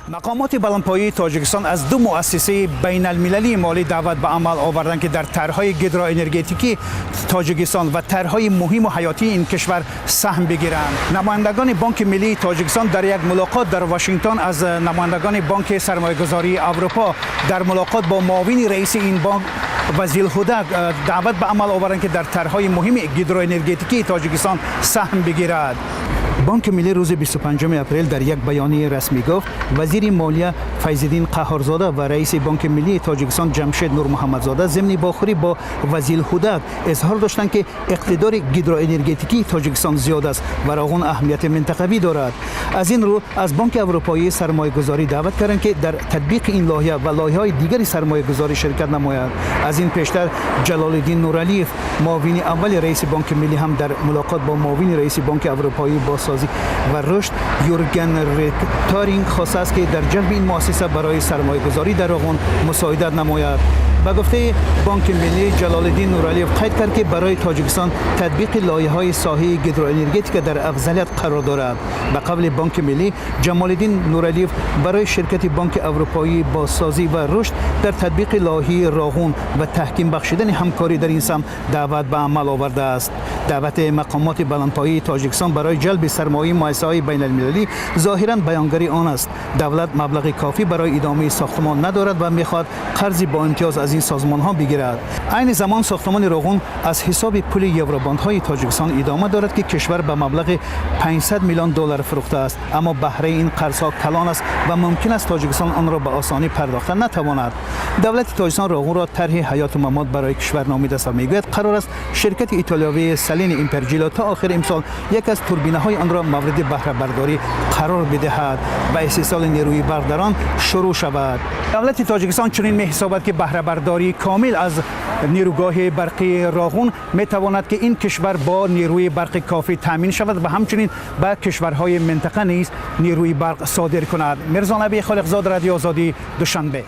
Мақомоти баландпояи Тоҷикистон аз ду муассисаи байналмилалии молӣ даъват ба амал оварданд, ки дар тарҳҳои гидроэнергетикии Тоҷикистон ва тарҳҳои муҳиму ҳаётии ин кишвар саҳм бигиранд. Намояндагони Бонки миллии Тоҷикистон дар як мулоқот дар Вашингтон аз намояндагони Бонки сармоягузории Аврупо дар мулоқот бо муовини раиси ин бонк Вазил Ҳудак даъват ба амал оварданд, ки дар тарҳҳои муҳими гидроэнергетикии Тоҷикистон саҳм бигирад. Бонки миллӣ рӯзи 25 апрел дар як баёнияи расмӣ гуфт, вазири молия Файзиддин Қаҳҳорзода ва раиси Бонки миллии Тоҷикистон Ҷамшед Нурмуҳаммадзода зимни вохӯрӣ бо Вазил Ҳудак изҳор доштанд, ки иқтидори гидроэнергетикии Тоҷикистон зиёд аст ва Роғун аҳамияти минтақавӣ дорад. Аз ин рӯ аз Бонки Аврупоии сармоягузорӣ даъват карданд, ки дар татбиқи ин лоиҳа ва лоиҳаҳои дигари сармоягузорӣ ширкат намояд. Аз ин пештар Ҷалолиддин Нуралиев, муовини аввали раиси Бонки миллӣ, ҳам дар мулоқот бо муовини раиси Бонки Аврупоии бозсозӣ ва рушд Юрген Ректоринг хостааст, ки дар ҷалби ин муассиса барои сармоягузорӣ дар Роғун мусоидат намояд. Ба гуфтаи Бонки миллӣ, Ҷалолиддин Нуралиев қайд кард, ки барои Тоҷикистон татбиқи лоиҳаҳои соҳаи гидроэнергетика дар афзалият қарор дорад. Ба қавли Бонки миллӣ, Ҷамолиддин Нуралиев барои ширкати Бонки Аврупоии бозсозӣ ва рушд дар татбиқи лоиҳаи Роғун ва таҳким бахшидани ҳамкорӣ дар ин самт даъват ба амал овардааст. Даъвати мақомоти баландпояи Тоҷикистон барои ҷалби сармояи муассисаҳои байналмилалӣ зоҳиран баёнгари он аст, давлат маблағи кофӣ барои идомаи сохтмон надорад ва мехоҳад қарзи бо имтиёз аз ин созмонҳо бигирад. Айни замон сохтмони Роғун аз ҳисоби пули евробондҳои Тоҷикистон идома дорад, ки кишвар ба маблағи 500 миллион доллар фурӯхтааст. Аммо баҳраи ин қарзҳо калон аст ва мумкин аст, Тоҷикистон онро ба осонӣ пардохта натавонад. Давлати Тоҷикистон Роғунро тарҳи ҳаёту мамот барои кишвар номидааст ва мегӯяд, қарор аст ширкати итолиёвии Салини Имперджило то охири имсол яке аз турбинаҳои онро мавриди баҳрабардорӣ қарор бидиҳад ва истеҳсоли нерӯи барқ дар он шурӯъ шавад. Давлати Тоҷикистон чунин меҳисобад, ки баҳрабардории комил аз нерӯгоҳи барқии Роғун метавонад, ки ин кишвар бо нерӯи барқи кофӣ таъмин шавад ва ҳамчунин ба кишварҳои минтақа низ нерӯи барқ содир кунад. Мирзонаби Холиқзод, Радио Озодӣ, Душанбе.